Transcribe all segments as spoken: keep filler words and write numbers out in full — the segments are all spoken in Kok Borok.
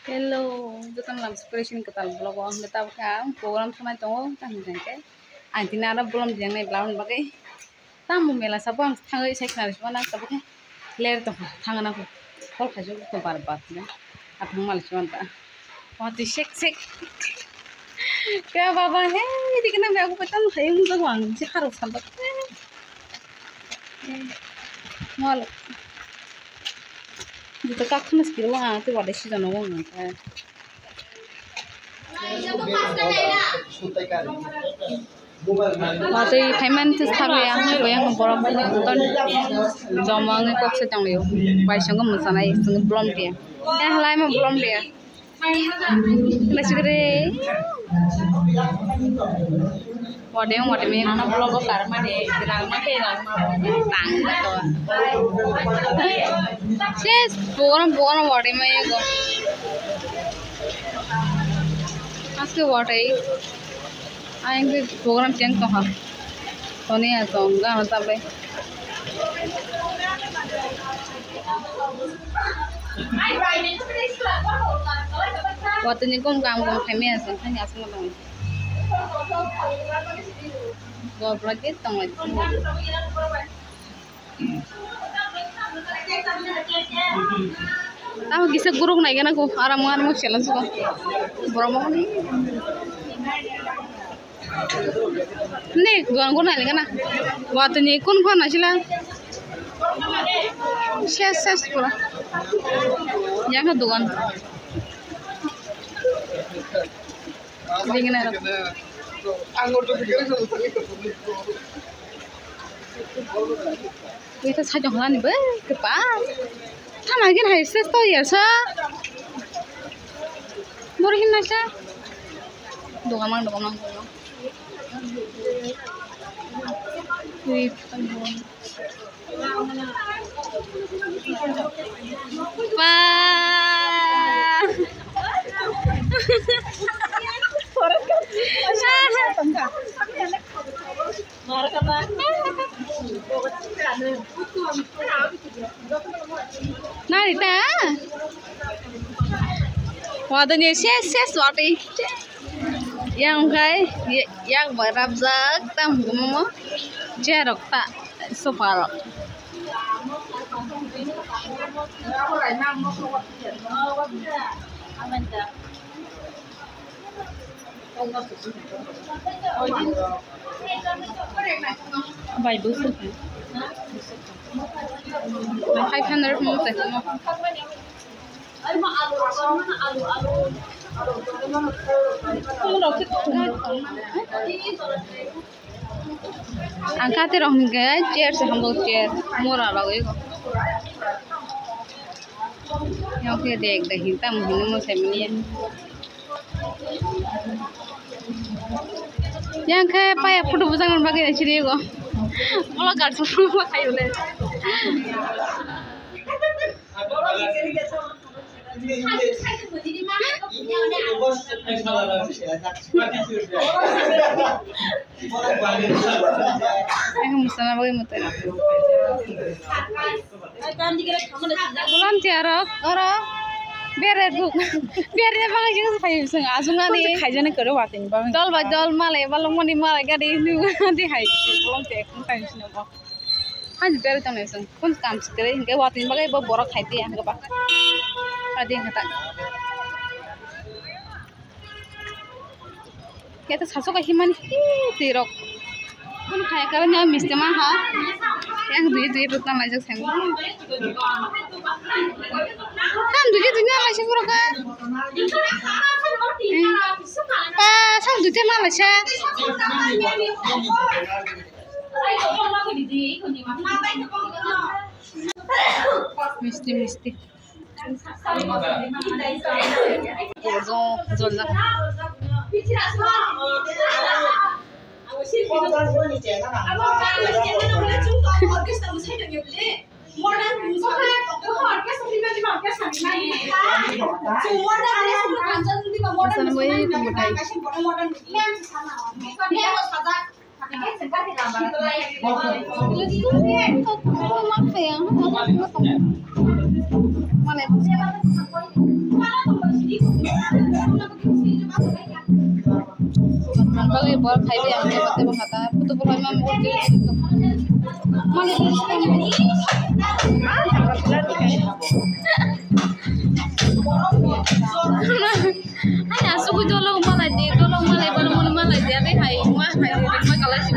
Hello, jotono lam sukre sini kwtal vlog o hwnwi tabuk khe ang program thangna tongo, tamo hwnkhe ang tini ano bolom jeng nai vlog ni bagwi tamo mela sabo ang thangwi sai khna rwsima na tabuk khe ler tongkha thangna kho call khaijak kho bar bar hwnwi athang malik sima ta watwi sek sek khe baba he dikhe nang aku petan khai wng jago ang je harok sal Walo. Juta kak khana sikiro wng ang, tei wade sijano wng ang khe. Watwi phaimani tei sabi ang, bai ang borok ton joma wngwi kok se tonglaio. Bai songwi mwchanai, songwi bolom dia. Eh, halai ma bolom dia. Naisugre. Wade, wade me. Ano vlog o karmani, rangma khe rangma. Tang to. Ses, bukan, bukan wade me go. Aske wade. Ang ke program cheng to ha. Toni asong, gana tabe. Watwi ni kom kam kom khaimaya se, thani aswk ma tongo. Gobra ke tongo. Tamo kisa guruk nai gana ko, aram aram sela suka. Borok mo ni. Ni, dukan ko nai gana. Watwi ni kun phone asila. Ses, ses pura. Yang ka dukan. Dingin ayo. Ita sa jong lani be kepa. Tama gin hai ses to ya sa. Bor hin na sa. Dogamang, dogamang. Ui, tanggung. Ba. Nari ta? Wadani ses ses wati. Yang kai yang berabzak tam gumo. Jerok ta sofa rok. Bai bwswk khe. Five hundred mo tei mo. Ang kati rok hingke chair se hambo chair mura rok ego. Yang khe dek dek hinta mo hino mo se mani. Yang khe paya photo bujang bagwi siri ego. Ola gar su ma khayo le. Ang musana bagwi mutai. Ulan tiarok oro bere buk bere bagwi jeng sai sung asung ani. Khaijani koro watini bagwi. Dol bai dol malai balok mani malai gadi nu di hai. Ulan tiarok khai sung. Hani bere tong nai sung. Kun kam sikre hingke watini bagwi bo borok khai tiya hingke ba. Adi hingke ta. Kete sasu ka himani hi tirok. Kun khai kare nya misti ma ha. Yang dui dui ruk na laijak sem. Tam dui dui na laijak pura ka. Pa sam dui na laijak. Misti misti. Jol, jol jak. Modern. Bor khai di ang tebo tebo kata. Putu putu ma mo. Mali. Hai asuk dolo malai di, dolo malai bal mon malai di, ate hai ma hai ma kalai si.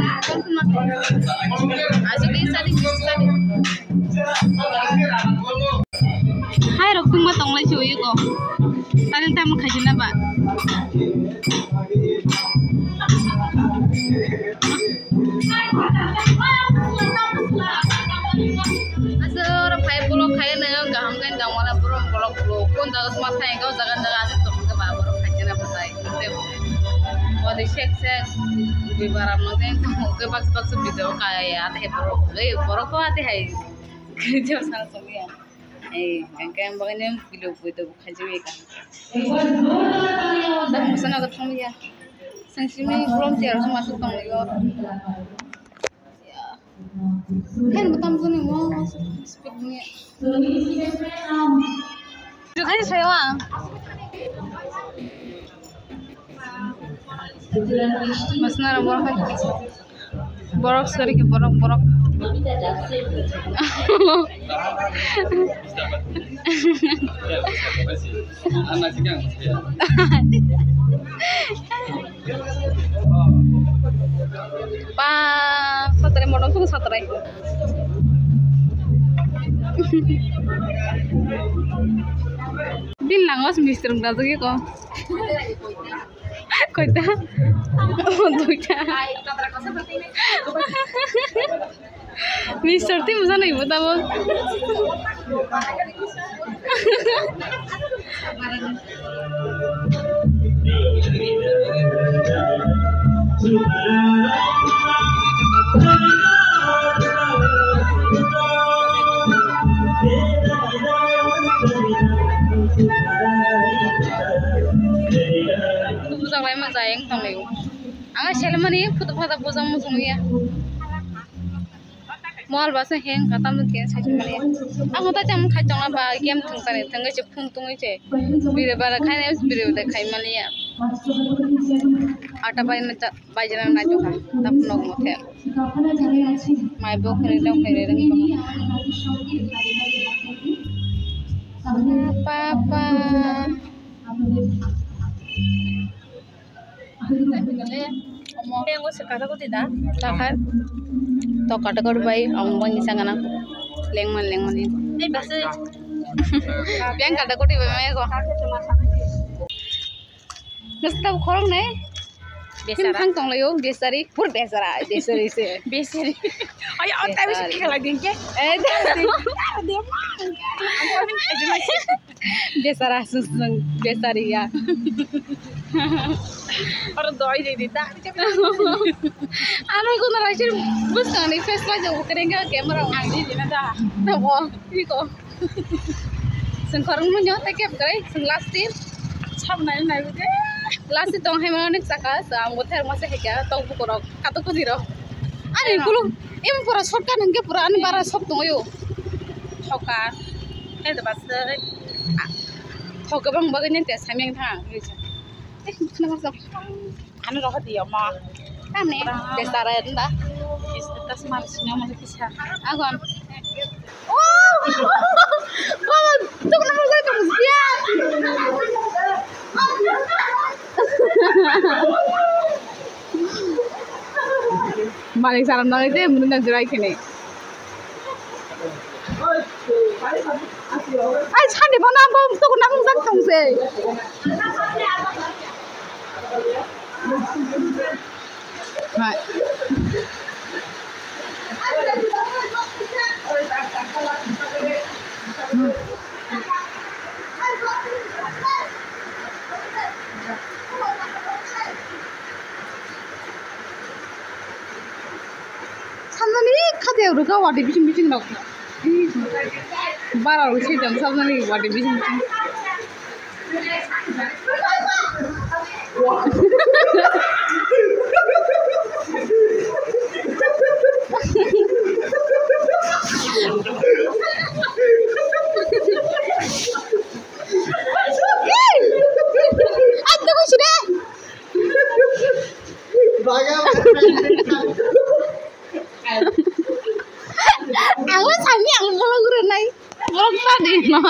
Asuk di sadi sadi. Hai rok tungma tonglai si uyu ko. Tani tamo khaijina ba. Asa oro phai vlog khai na kaham khe tangmani borok vlog vlog kon jaga sma thai ko jaga jaga asa tong khe ba borok khai na bwsai. Wadi sek sek bibaram no den tong khe bak bak video kaya ate borok ei borok ko ate hai. Khe sa song ya. Ei, ang khe ang bagwi nang pilok bui tabuk khaijak eka. Dak masa naga thang ya. Sang simi volunteer song asuk tong yo. Ya. Khen butam juni mo speed ni. Jokai sayo ang. Masna rok borok hai. Borok sori khe borok borok. Pa satrai modom sung satrai. Bin langos mistrung dajagiko. Koita? Duita. Mister ti busa nai buta bo. Bujak lai ma jai wng tong lai o. Ang selmani photo photo bujak muchung ya. Mol ba se heng ka tamo khe sai mani. Ang ta jam khai tong ba game thung sani thung se phung tung se. Bire bara khai ne bire da khai mani ya. Ata bai na ta bai jana na jo ha. Tap nok mo the. Mai bo khre dong khre dong. Papa. Bengo se kata kuti da. Takar. To kata kor bai ang bani sangana. Lengman lengman ni. Ei basi. Beng kata kuti bai mai ko. Nesta khorok nai. Besara. Thang tong layo besari. Pur besara. Besari se. Besari. Ay, ay, tayo si kala din ke. Eh, Besara susung besari ya. Oro doi de de ta. Ano kono raisir bus kani face la jabo kereng ka camera ang di de na da. Tabo iko. Sung korong mo nyote kep kare sung last team. Sab nai nai de. Last tong hai mano nek saka sa ang bothar masa heka tong bukorok kato kujiro. Ani kulu. Em pura shortcut hwnkhe pura ani bara sok tongo. Shortcut. Hede bas. Thok kwbang bagwi nang te samyang thang. Ano roho diyo ma. Kame. Besara enda. Kis tas mar singa mali kisa. Agon. Oh! Baba, tuk na mo sa kamu siya. Malik salam nang ite mun nang jirai kene. Ai sandi bana bom to na mung sak tong se. Hai. Samjani khatiyao rwkha watwi bising bising rok. Bara rok se jang samjani watwi bising bising. Ang tungui sini. Ang le sami ang bolong rwnai. Bolong tadi no.